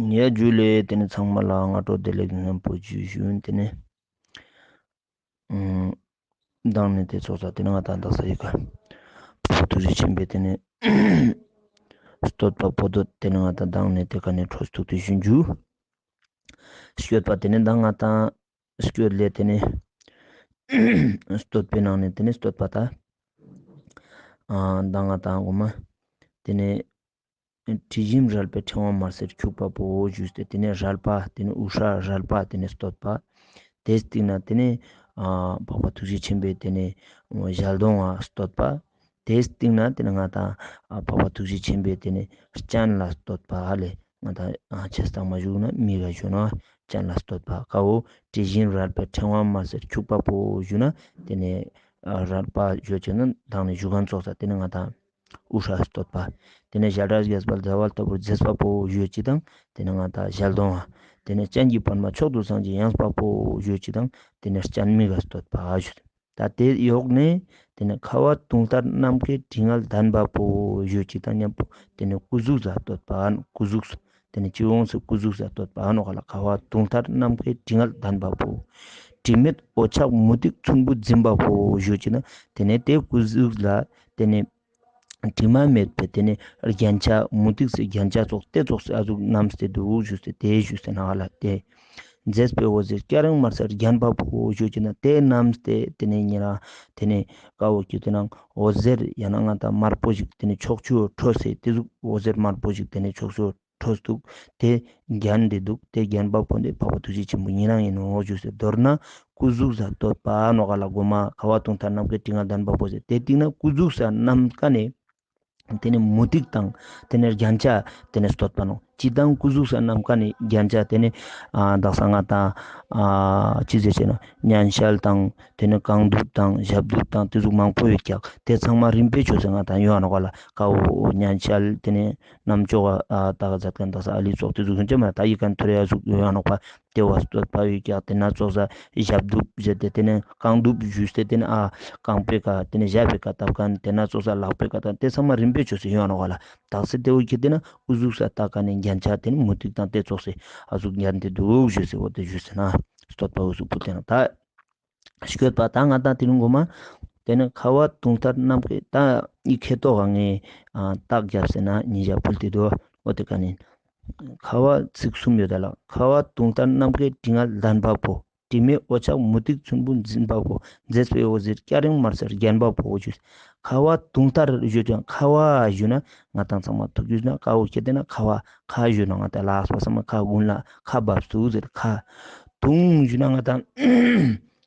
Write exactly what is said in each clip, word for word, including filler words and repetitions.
ཡ་ཇུ་ལེ། ཏེ་ནེ་ཚང་མ་ལ་སྔ་དྲོ་བདེ་ལེགས་ཉམ་པོ་ཇུ་ཞུ། ཏེ་ནེ་ཨ་མདང་ནེ་ཏེ་ཙོགས་ས་ཏེ་ནེ་ང་དང་དག་ས་ཡི་ཀ་ཕུ་ཐུགས་རྗེ་ཆེན་པོའི་ཏེ་ནེ་བསྟོད་པ་པོ་ཏོ་ཏེ་ནེ་ང་དང་མདང་ནེ་ཏེ་ཀ་ནེ་འཕྲོ་མཐུད་དེ་ཞུ་ཞུ། སྐྱོད་པ་ཏེ་ནེ་མདང་ང་དང་སྐྱོད་ལེ་ཏེ་ནེ་བསྟོད་པའི་ནང་ནེ་ཏེ་ནེ་བསྟོད་པ་ད་ཨ་མདང་ང་དང་གོ་མ་ཏེ་ནེ་དྲི་ཞིམ་རལ་པའི་ཕྲེང་བ་དམར་སེར་འཁྱུག་པ་པོ་ཞུས་ཏེ་ཏེ་ནེ་རལ་པ་ཏེ་ནེ་དབུ་སྐྲ་རལ་པ་ཏེ་ནེ་བསྟོད་པ། ཏེའི་སྟིང་ནེ་ཏེ་ནེ་ཨ་འཕགས་པ་ཐུགས་རྗེ་ཆེན་པོའི་ཏེ་ནེ་ཞལ་གདོང་ང་བསྟོད་པ། ཏེའི་སྟིང་ནེ་ཏེ་ནེ་ང་དང་ཨ་འཕགས་པ་ཐུགས་རྗེ་ཆེན་པོའི་ཏེ་ནེ་སྤྱན་ལ་བསྟོད་པ་ཧ་ལེ། ང་དང་ཨ་ཆེ་སྟག་མ་ཞུགས་ན་མིག་ག་ཞུ་ན་སྤྱན་ལ་བསྟོད་པ་ཀ་བོ་དྲི་ཞིམ་རལ་པའི་ཕྲེང་བ་དམར་སེར་འཁྱུག་པ་པོ་ཞུ་ན་ཏེ་ནེ་ཨ་རལ་པ་ཞུ་ཅེས་ན་མདང་ནེ་ཞུ་ཁན་ཙོགས་ས་ཏེ་ནེ་ང་དང་དབུ་སྐྲ་བསྟོད་པ། ཏེ་ནེ་ཞལ་སྒྲ་རྒྱས་པ་ཟླ་བ་ལྟ་བུར་མཛེས་པ་པོ་ཞུ་ཅེས་དང་ཏེ་ནེ་ང་དང་ཞལ་གདོང་ང་། ཏེ་ནེ་སྤྱན་གྱི་པདྨ་མཆོག་ཏུ་བཟང་ཞིང་ཡངས་པ་པོ་ཞུ་ཅེས་དང་ཏེ་ནེ་སྤྱན་མིག་ག་བསྟོད་པ་ཞུ། ད་ཏེ་ཡོག་ནེ་ཏེ་ནེ་ཁ་བ་དུང་ལྟར་ནམ་མཁའི་དྲི་ངད་ལྡན་པ་པོ་ཞུ་ཅེས་དང་ཉམ་པོ་ཏེ་ནེ་སྐུ་གཟུགས་ས་བསྟོད་པ་ཨ་ནོ་སྐུ་གཟུགས་ཏེ་ནེ་སྤྱི་བོ་སུ་སྐུ་གཟུགས་ས་བསྟོད་པ་ཨ་ནོ་ཀ་ལ་ཁ་བ་དུང་ལྟར་ནམ་མཁའི་དྲི་ངད་ལྡན་པ་པོ། དྲི་མེད་འོད་ཆགས་མུ་ཏིག་ཚོམ་བུ་འཛིན་པ་པོ་ཞུ་ཅེས་ན་ཏེ་ནེ་ཏེ་སྐུ་གཟུགས་ལ་ཏེ་ནེ་དྲི་མ་མེད་པའི་ཏེ་ནེ་རྒྱན་ཆ་མུ་ཏིག་སི་རྒྱན་ཆ་ཙོགས་ཏེ་ཙོགས་སི་ཨ་ཟུག་བསྣམས་ཏེ་དུག་ཞུས་ཏེ་ཏེ་ཞུས་ཏེ་ན་ཧ་ལ་ཏེ། མཛེས་པའི་འོད་ཟེར་སྐྱ་རེངས་དམར་སེར་བརྒྱན་པ་པོ་ཞུ་ཅེས་ན་ཏེ་བསྣམས་ཏེ་ཏེ་ནེ་ཉེ་རང་ཏེ་ནེ་ཀ་བོ་ཁྱེར་ཏེ་ན་འོད་ཟེར་ཡང་ན་ང་དང་དམར་པོ་ཞིག་ཏེ་ནེ་ཕྱོགས་བཅུ་འཕྲོས་ཏེ་ཏེ་ཟུག་འོད་ཟེར་དམར་པོ་ཞིག་ཏེ་ནེ་ཕྱོགས་བཅུ་འཕྲོས་དུག་ཏེ་བརྒྱན་ཏེ་དུག་ཏེ་བརྒྱན་པ་པོ་འདི་འཕགས་པ་ཐུགས་རྗེ་ཆེན་པོ་ཉེ་རང་ཨིན་ནོག་ཞུས་ཏེ་མདོར་ན་སྐུ་གཟུགས་ས་བསྟོད་པ་ནོ་ཀ་ལ་གོ་མ་ཁ་བ་དུང་ལྟར་ནམ་མཁའི་དྲི་ངད་ལྡན་པ་པོ་ཟེར་ཏེ་སྟིང་ནེ་སྐུ་གཟུགས་ས་བསྣམས་ཀ་ནེ་ཏེ་ནེ་མུ་ཏིག་དང་ཏེ་ནེ་རྒྱན་ཆ་ཏེ་ནེ་བསྟོད་པ་ནོ། ཅི་དང་སྐུ་གཟུགས་ས་བསྣམས་ཀ་ནེ་རྒྱན་ཆ་ཏེ་ནེ་ཨ་དག་ས་ང་དང་ཨ་ཅི་ཟེར་ཅེ་ན་སྙན་ཤལ་དང་ཏེ་ནེ་རྐང་གདུབ་དང་ཞབས་གདུབ་དང་ཏེ་ཟུག་མང་པོ་ཡོད་ཀྱག་ཏེ་ཚང་མ་རིམ་པས་ཆོས་སེ་ང་དང་ཡོང་ནོ་ཀ་ལ་ཀ་བོ་སྙན་ཤལ་ཏེ་ནེ་རྣམ་ཅོག་ཨ་དག་ས་མཛད་ཁན་དག་ས་ཨ་ལི་ཙོགས་ཏེ་ཟུག་ཡོང་ཅེ་མ་ད་ཡི་ཀ་ཐུ་རེ་ཨ་ཟུག་ཡོང་ནོ་ཀ་ཏེ་བོ་བསྟོད་པ་ཡོད་ཀྱག་ཏེ་ན་ཙོགས་ས་ཞབས་གདུབ་ཟེར་ཏེ་ཏེ་ནེ་རྐང་གདུབ་ཞུས་ཏེ་ཏེ་ནེ་ཨ་རྐང་པའི་ཀ་ཏེ་ནེ་ཞབས་པའི་ཀ་བཏབ་ཁན་ཏེ་ན་ཙོགས་ས་ལག་པའི་ཀ་ཏེ་ཚང་མ་རིམ་པས་ཆོས་སེ་ཡོང་ནོ་ཀ་ལ་དག་ས་ཏེ་བོ་ཁྱེར་ཏེ་ན་སྐུ་གཟུགས་ས་བཏགས་ཀ་ནེ་རྒྱན་ཆ་ཏེ་ནེ་མུ་ཏིག་དང་ཏེ་ཙོགས་སེ་ཨ་ཟུག་ཉན་ཏེ་དུག་ཞུས་སེ་འོ་ཏེ་ཞུས་སེ་ན་བསྟོད་པ་འོ་ཟུག་ཕུལ་ཏེ་ན་ད་སྐྱོད་པ་ད་ང་དང་ཏེ་རུ་གོ་མ་ཏེ་ནེ་ཁ་བ་དུང་ལྟར་ནམ་མཁའི་ད་ཡི་ཁེ་ཏོག་ག་ངའི་ཨ་རྟགས་རྒྱབ་སེ་ན་ཉིན་ཞག་ཕུལ་ཏེ་དུག་འོ་ཏེ་ཀ་ནེ་ཁ་བ་ཚིག་གསུམ་ཡོད་ད་ལ་ཁ་བ་དུང་ལྟར་ནམ་མཁའི་དྲི་ངད་ལྡན་པ་པོ། དྲི་མེད་འོད་ཆགས་མུ་ཏིག་ཚོམ་བུ་འཛིན་པ་པོ། མཛེས་པའི་འོད་ཟེར་སྐྱ་རེངས་དམར་སེར་བརྒྱན་པ་པོ་ཞུས། ཁ་བ་དུང་ལྟར་ཞུ་ཅེས་ན་ཁ་བ་ཞུ་ན་ང་དང་ཚང་མ་ཐུག་ཞུ་ན་ཀ་བོ་ཁྱེར་ཏེ་ན་ཁ་བ་ཁ་ཞུ་ན་ང་དང་ལགས་པ་ས་མ་ཁ་དགུན་ལ་ཁ་བབས་སུ་ཟེར་ཁ། དུང་ཞུ་ན་ང་དང་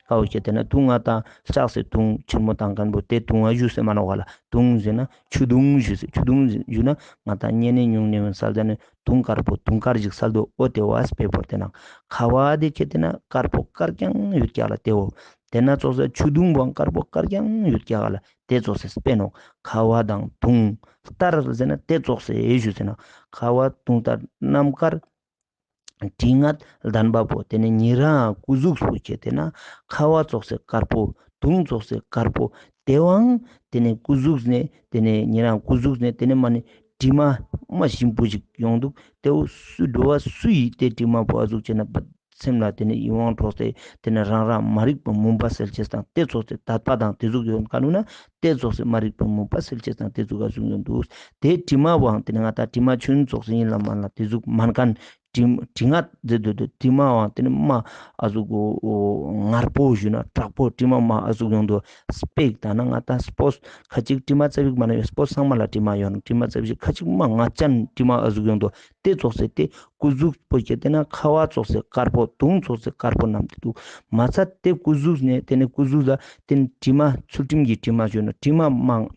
ཀ་བོ་ཁྱེར་ཏེ་ན་དུང་ང་དང་ལྕགས་སེ་དུང་ཆེན་མོ་བཏང་ཁན་བོ་ཏེ་དུང་ང་ཞུ་སེ་མ་ནོ་ཀ་ལ་དུང་ཟེར་ན་ཆུ་དུང་ཞུ་སེ་ཆུ་དུང་ཞུ་ན་ང་དང་ཉེ་ནེ་ཉུང་ནེ་ཡོད་ས་ཟེར་ན། དུང་དཀར་པོ་དུང་དཀར་ཞིག་སལ་དུག་འོ་ཏེ་བོ་སྤེ་བོར་ཏེ་ན་ཁ་བ་དེ་ཁྱེར་ཏེ་ན་དཀར་པོ་དཀར་རྐྱང་ཡོད་ཀྱག་ལ་ཏེ་བོ། ཏེ་ན་ཙོགས་སེ་ཆུ་དུང་བོའང་དཀར་པོ་དཀར་རྐྱང་ཡོད་ཀྱག་ལ་ཏེ་ཙོགས་སེ་སྤེ་ནོ། ཁ་བ་དང་དུང་ལྟར་ཟེར་ན་ཏེ་ཙོགས་སེ་ཞུས་ཟེར་ན་ཁ་བ་དུང་ལྟར་ནམ་མཁར་དྲི་ངད་ལྡན་པ་པོ། ཏེ་ནེ་ཉེ་རང་སྐུ་གཟུགས་པོ་ཁྱེར་ཏེ་ན་ཁ་བ་ཙོགས་སེ་དཀར་པོ་དུང་ཙོགས་སེ་དཀར་པོ་ཏེ་བོའང་ཏེ་ནེ་སྐུ་གཟུགས་ནེ་ཏེ་ནེ་ཉེ་རང་སྐུ་གཟུགས་ནེ་ཏེ་ནེ་མ་ནེ་དྲི་མ་མ་ཞིམ་པོ་ཞིག་ཡོང་དུག་ཏེ་བོ་སུ་འགྲོ་བ་སུ་ཡིས་ཏེ་དྲི་མ་བོ་ཨ་ཟུག་ཅེ་ན་སེམས་ལ་ཏེ་ནེ་ཡིད་དབང་འཕྲོག་སྟེ་ཏེ་ནེ་རང་རང་མ་རིག་པའི་མུན་པ་སེལ་ཅེས་དང་ཏེ་ཙོགས་སེ་དད་པ་དང་ཏེ་ཟུག་ཡོད་ཁན་ནུ་ན་ཏེ་ཙོགས་སེ་མ་རིག་པའི་མུན་པ་སེལ་ཅེས་དང་ཏེ་ཟུག་ཨ་ཟུག་ཡོང་དུག་ཏེ་དྲི་མ་བོའང་ཏེ་ནེ་ང་དང་དྲི་མ་ཆུན་ཙོགས་སེ་ཡིན་ལ་མན་ལ་ཏེ་ཟུག་མན་ཁན་དྲི་དྲི་ངད་ཟེར་དུག་ཏེ་དྲི་མ་བོའང་ཏེ་ནེ་མ་ཨ་ཟུག་གོ་ངར་པོ་ཞུ་ན་དྲག་པོ་དྲི་མ་མ་ཨ་ཟུག་ཡོང་དུག་སྤེ་ད་ན་ང་དང་སྤོས་ཁ་ཅིག་དྲི་མ་ཙ་པིག་མ་ན་ཡོད་སྤོས་ཚང་མ་ལ་དྲི་མ་ཡོང་དྲི་མ་ཙ་པིག་ཁ་ཅིག་མ་ངད་ཅན་དྲི་མ་ཨ་ཟུག་ཡོང་དུག་ཏེ་ཙོགས་སེ་ཏེ་སྐུ་གཟུགས་པོ་ཁྱེར་ཏེ་ན་ཁ་བ་ཙོགས་སེ་དཀར་པོ་དུང་ཙོགས་སེ་དཀར་པོ་བསྣམས་ཏེ་དུག་མ་ཚད་ཏེ་སྐུ་གཟུགས་ནེ་ཏེ་ནེ་སྐུ་གཟུགས་ལ་ཏེ་ནེ་དྲི་མ་ཚུལ་ཁྲིམས་ཀྱི་དྲི་མ་ཞུ་ན་དྲི་མ་མང་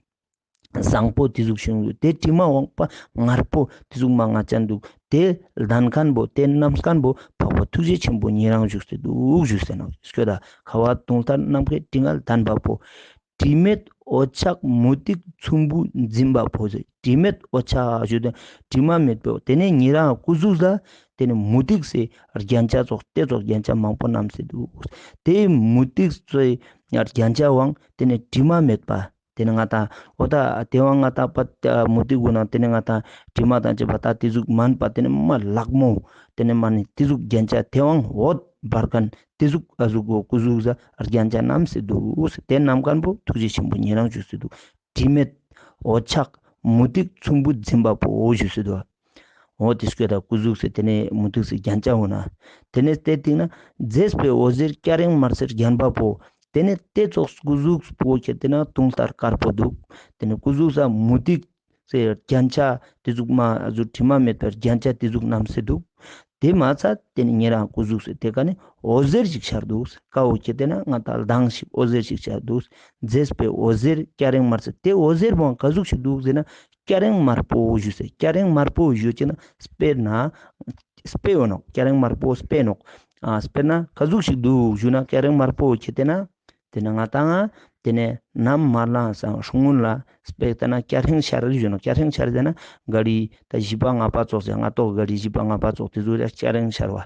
བཟང་པོ་ཏེ་ཟུག་ཞིག་ཡོང་དུག་ཏེ་དྲི་མ་འོང་པ་ངར་པོ་ཏེ་ཟུག་མ་ངད་ཅན་དུག་ཏེ་ལྡན་ཁན་བོ་ཏེ་བསྣམས་ཁན་བོ་འཕགས་པ་ཐུགས་རྗེ་ཆེན་པོ་ཉེ་རང་བཞུགས་སེ་དུག་བཞུགས་སེ་ན་སྐྱོད་ད་ཁ་བ་དུང་ལྟར་ནམ་མཁའི་དྲི་ངད་ལྡན་པ་པོ། དྲི་མེད་འོད་ཆགས་མུ་ཏིག་ཚོམ་བུ་འཛིན་པ་པོ་ཟེར། དྲི་མེད་འོད་ཆགས་ཞུ་དོན་དྲི་མ་མེད་པའི་ཏེ་ནེ་ཉེ་རང་སྐུ་གཟུགས་ལ་ཏེ་ནེ་མུ་ཏིག་སེ་རྒྱན་ཆ་ཙོགས་ཏེ་ཙོགས་རྒྱན་ཆ་མང་པོ་བསྣམས་སེ་དུག་ཏེ་མུ་ཏིག་སེ་རྒྱན་ཆ་བོའང་ཏེ་ནེ་དྲི་མ་མེད་པ། ཏེ་ནེ་ང་ཏང་འོ་ད་ཏེ་བོ་ང་ཏང་པ་མུ་ཏིག་གུན་ན་ཏེ་ནེ་ང་ཏང་དྲི་མ་དང་བཅས་པ་ད་ཏེ་ཟུག་མན་པ་ཏེ་ནེ་མ་ལག་མོ་ཏེ་ནེ་མ་ནེ་ཏེ་ཟུག་རྒྱན་ཆ་ཏེ་བོ་འོད་འབར་ཁན་ཏེ་ཟུག་ཨ་ཟུག་གོ་སྐུ་གཟུགས་ས་རྒྱན་ཆ་བསྣམས་སེ་དུག། ཏེ་བསྣམས་ཁན་པོ་ཐུགས་རྗེ་ཆེན་པོ་ཉེ་རང་ཞུས་སེ་དུག། དྲི་མེད་འོད་ཆགས་མུ་ཏིག་ཚོམ་བུ་འཛིན་པ་པོ་ཞུས་སེ་དུག། འོ་ཏེ་སྐད་ད་སྐུ་གཟུགས་སི་ཏེ་ནེ་མུ་ཏིག་སི་རྒྱན་ཆ་འོ་ན། ཏེ་ནེ་ཏེ་སྟིང་ན་མཛེས་པའི་འོད་ཟེར་སྐྱ་རེངས་དམར་སེར་བརྒྱན་པ་པོ། ཏེ་ནེ་ཏེ་ཙོགས་སྐུ་གཟུགས་པོ་ཁྱེར་ཏེ་ན་དུང་ལྟར་དཀར་པོ་དུག། ཏེ་ནེ་སྐུ་གཟུགས་ས་མུ་ཏིག་སི་རྒྱན་ཆ་ཏེ་ཟུག་མ་ཨ་ཟུག་དྲི་མ་མེད་པའི་རྒྱན་ཆ་ཏེ་ཟུག་བསྣམས་སེ་དུག། ཏེ་མ་ཚད་ཏེ་ནེ་ཉེ་རང་སྐུ་གཟུགས་སི་ཏེ་ཀ་ནེ་འོད་ཟེར་ཞིག་ཤར་དུག། ཀ་བོ་ཁྱེར་ཏེ་ན་ང་ཏང་མདངས་ཤིག་འོད་ཟེར་ཞིག་ཤར་དུག། མཛེས་པའི་འོད་ཟེར་སྐྱ་རེངས་དམར་སེར། ཏེ་འོད་ཟེར་བོ་ཀ་ཟུག་ཞིག་དུག་ཟེར་ན་སྐྱ་རེངས་དམར་པོ་ཞུས་སེ། སྐྱ་རེངས་དམར་པོ་ཞུ་ཅེ་ན་སྤེར་ན་སྤེ་འོ་ནོག། སྐྱ་རེངས་དམར་པོ་སྤེ་ནོག། ཨ་སྤེར་ན་ཀ་ཟུག་ཞིག་དུག་ཞུ་ན་སྐྱ་རེངས་དམར་པོ་ཁྱེར་ཏེ་ན་ཏེ་ནེ་ང་ཏང་ཏེ་ནེ་ནམ་མ་ལངས་སང་སྲུང་ངུན་ལ་སྤེ་ཏེ་ན་སྐྱ་རེངས་ཤར་ཞུ་ནོག། སྐྱ་རེངས་ཤར་ཟེར་ན་ག་རི་ད་བཞི་པ་ལྔ་པ་ཙོགས་ཟེར་ང་ཏོག་ག་རི་བཞི་པ་ལྔ་པ་ཙོགས་ཏེ་ཟུག་ལ་སྐྱ་རེངས་ཤར་བ།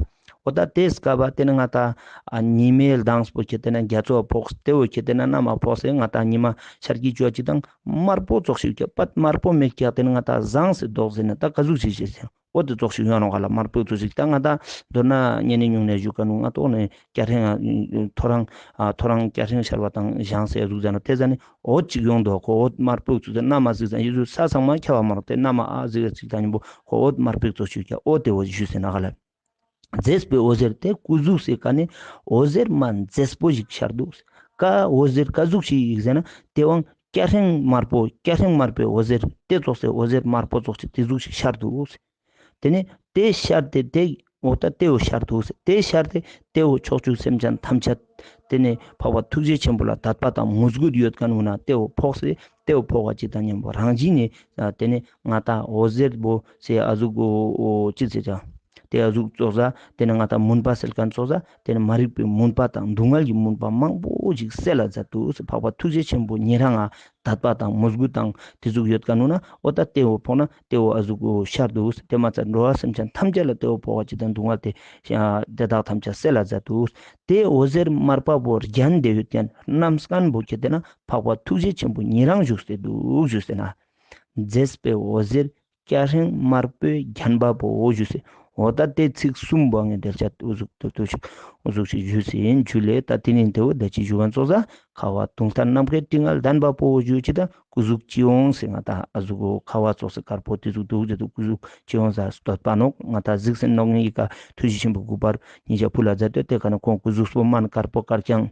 འོ་ད་ཏེ་སྐབས་པ་ཏེ་ནེ་ང་ཏང་ཨ་ཉི་མའི་མདངས་པོ་ཁྱེར་ཏེ་ན་རྒྱ་མཚོ་ཕོག་སྟེ་བོ་ཁྱེར་ཏེ་ན་ནམ་མ་ཕོག་སེ་ང་ཏང་ཉི་མ་ཤར་གྱི་ཅོ་ཅིག་དང་དམར་པོ་ཙོགས་ཤིག་ཀྱང་པད་དམར་པོ་མེད་ཀྱག། ཏེ་ནེ་ང་ཏང་ཟངས་སེ་དོག་ཟེར་ན་ད་ཀ་ཟུག་ཞིག་ཞིག་ཟེར། འོ་ཏེ་ཙོགས་ཤིག་ཡོང་ནོག་ག་ལ་དམར་པོ་ཙོགས་ཤིག། ད་ང་ཏང་མདོར་ན་ཉེ་ནེ་ཉུང་ནེ་ཞུ་ཀ་ནུ་ང་ཏོག་ནེ་སྐྱ་རེངས་ཨ་ཐོ་རངས་ཨ་ཐོ་རངས་སྐྱ་རེངས་ཤར་བ་དང་ཞང་སེ་ཟུག་ཟེར་ན་ཏེ་ཟ་ནེ་འོད་ཅིག་ཡོང་དོ། ཁོ་འོད་དམར་པོ་ཙོགས་ཟེར་ན་མ་ཟིག་ཟ་ཡི་ཟུག་ས་ཚང་མ་ཁྱབ་བ་མ་རོག། ཏེ་ན་མ་ཨ་ཟིག་ཟིག་ད་ཉིན་པོ་ཁོ་འོད་དམར་པོ་ཙོགས་ཤིག་ཀྱང་འོ་ཏེ་འོ་ཞུས་སེ་ན་ག་ལ། མཛེས་པའི་འོད་ཟེར་ཏེ་སྐུ་གཟུགས་སི་ཀ་ནེ་འོད་ཟེར་མ་མཛེས་པོ་ཞིག་ཤར་དུག། ཀ་འོད་ཟེར་ཀ་ཟུག་ཞིག་ཡིག་ཟེར་ན་ཏེ་བོ་སྐྱ་རེངས་དམར་པོ་སྐྱ་རེངས་དམར་པོའི་འོད་ཟེར་ཏེ་ཙོགས་སེ་འོད་ཟེར་དམར་པོ་ཙོགས་ཤིག་ཏེ་ཟུག་ཞིག་ཤར་དུག། ཏེ་ནེ་ཏེ་ཤར་ཏེ་ཏེ་འོ་ད་ཏེ་བོ་ཤར་དུག་ཟེར། ཏེ་ཤར་ཏེ་ཏེ་བོ་ཕྱོགས་བཅུའི་སེམས་ཅན་ཐམས་ཅད་ཏེ་ནེ་འཕགས་པ་ཐུགས་རྗེ་ཆེན་པོ་ལ་དད་པ་དང་མོས་གུས་ཡོད་ཁན་བོ་ན་ཏེ་བོ་ཕོག་སེ་ཏེ་བོ་ཕོག་པ་ཅིག་དང་ཉམ་པོ་རང་བཞིན་ནེ་ཏེ་ནེ་ང་ཏང་འོད་ཟེར་བོ་སེ་ཨ་ཟུག་གོ་ཅི་ཟེར་ཅང་ཏེ་ཨ་ཟུག་ཙོགས་ས་ཏེ་ནེ་ང་ཏང་མུན་པ་སེལ་ཁན་ཙོགས་ས་ཏེ་ནེ་མ་རིག་པའི་མུན་པ་དང་སྡུག་བསྔལ་གྱི་མུན་པ་མང་པོ་ཞིག་སེལ་ལ་མཛད་དུག་ཟེར། འཕགས་པ་ཐུགས་རྗེ་ཆེན་པོ་ཉེ་རང་ང་དད་པ་དང་མོས་གུས་དང་ཏེ་ཟུག་ཡོད་ཁན་བོ་ན་འོ་ད་ཏེ་བོ་ཕོག་ན་ཏེ་བོ་ཨ་ཟུག་གོ་ཤར་དུག་ཟེར། ཏེ་མ་ཚད་འགྲོ་བ་སེམས་ཅན་ཐམས་ཅད་ལ་ཏེ་བོ་ཕོག་པ་ཅིག་དང་སྡུག་བསྔལ་ཏེ་དེ་དག་ཐམས་ཅད་སེལ་ལ་མཛད་དུག། ཏེ་འོད་ཟེར་དམར་པ་བོ་རྒྱན་ཏེ་ཡོད་ཁན་རྣམ་སྐན་བོ་ཁྱེར་ཏེ་ན་འཕགས་པ་ཐུགས་རྗེ་ཆེན་པོ་ཉེ་རང་བཞུགས་ཏེ་དུག་ཞུས་ཟེར་ན། མཛེས་པའི་འོད་ཟེར་སྐྱ་རེངས་དམར་པོས་བརྒྱན་པ་པོ་ཞུས་ཟེར། འོ་ད་ཏེ་ཚིག་གསུམ་པོ་ངས་འགྲེལ་བཤད་འོ་ཟུག་ཏུ་ཏུ་ཞིག་འོ་ཟུག་ཞིག་ཞུས་ཟེར་ཡིན་ཞུ་ལེ། ད་ཏེ་ནེ་ཏེ་བོ་ད་ཅི་ཞུ་ཁན་ཙོགས་ས་ཁ་བ་དུང་ལྟར་ནམ་མཁའི་སྤྲིན་ནག་ལྡན་པ་པོ་ཞུ་ཅིག་དང་སྐུ་གཟུགས་སྤྱི་ཡོངས་སེ་ང་ཏང་ཨ་ཟུག་གོ་ཁ་བ་ཙོགས་སེ་དཀར་པོ་ཏེ་ཟུག་དུག་ཟེར་དུག། སྐུ་གཟུགས་སྤྱི་ཡོངས་ས་བསྟོད་པ་ནོག། ང་ཏང་གཟིགས་སེ་ནོག་ངེ་ཡི་ཀ་ཐུགས་རྗེ་ཆེན་པོ་གུས་པར་ཉེ་ཞ་ཕུལ་ལ་མཛད་དེ་ཏེ་ཀ་ནེ་ཁོང་སྐུ་གཟུགས་པོ་མན་དཀར་པོ་དཀར་རྐྱང་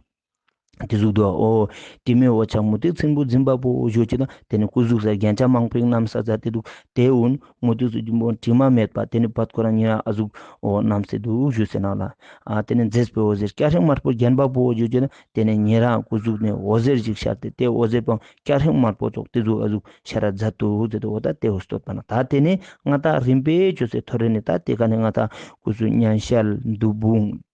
ཏེ་ཟུག་དུག། འོ་དྲི་མེད་འོད་ཆགས་མུ་ཏིག་ཚོམ་བུ་འཛིན་པ་པོ་ཞུ་ཅིག་དང་ཏེ་ནེ་སྐུ་གཟུགས་སི་རྒྱན་ཆ་མང་པོ་ཞིག་བསྣམས་ས་མཛད་དེ་དུག། ཏེ་འོ་མུ་ཏིག་ཚོམ་བུ་དྲི་མ་མེད་པ་ཏེ་ནེ་བད་ཁོ་རང་ཉེ་རང་ཨ་ཟུག་འོ་བསྣམས་སེ་དུག་ཞུས་ཟེར་ན་ལ། ཨ་ཏེ་ནེ་མཛེས་པའི་འོད་ཟེར་སྐྱ་རེངས་དམར་པོས་བརྒྱན་པ་པོ་ཞུ་ཅིག་དང་ཏེ་ནེ་ཉེ་རང་སྐུ་གཟུགས་ནེ་འོད་ཟེར་ཞིག་ཤར་ཏེ་ཏེ་འོད་ཟེར་པོ་སྐྱ་རེངས་དམར་པོ་ཙོགས་ཏེ་ཟུག་ཨ་ཟུག་ཤར་ར་མཛད་དུག་ཟེར་ཏེ་འོ་ད་ཏེ་འོ་བསྟོད་པ་ན་ད་ཏེ་ནེ་ང་ཏང་རིམ་པས་ཅོས་སེ་ཐོ་རེ་ནེ་ད་ཏེ་ཀ་ནེ་ང་ཏང་སྐུ་གཟུགས་སྙན་ཤལ་བདུག་སྤོས་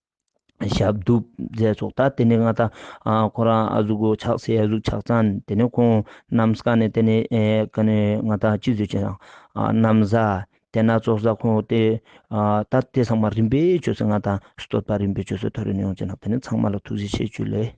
ཞབས་གདུབ་མཛད་ཙོགས་ད་ཏེ་ནེ་ང་ཏང་ཨ་ཁོ་རང་ཨ་ཟུག་གོ་ཕྱག་སེ་ཨ་ཟུག་ཕྱག་མཚན་ཏེ་ནེ་ཁོང་རྣམ་སྐན་ནེ་ཏེ་ནེ་ཨེ་ཀ་ནེ་ང་ཏང་ཅི་ཟེར་ཅེ་ན་ཨ་རྣམ་གཟའ་ཏེ་ན་ཙོགས་ས་ཁོང་ཏེ་ཨ་ད་ཏེ་ཚང་མ་རིམ་པས་ཅོས་སེ་ང་ཏང་བསྟོད་པ་རིམ་པས་ཅོས་སེ་ཐོ་རེ་ནེ་ཡོང་ཅེ་ན་ཏེ་ནེ་ཚང་མ་ལ་ཐུགས་རྗེ་ཆེ་ཞུ་ལེ།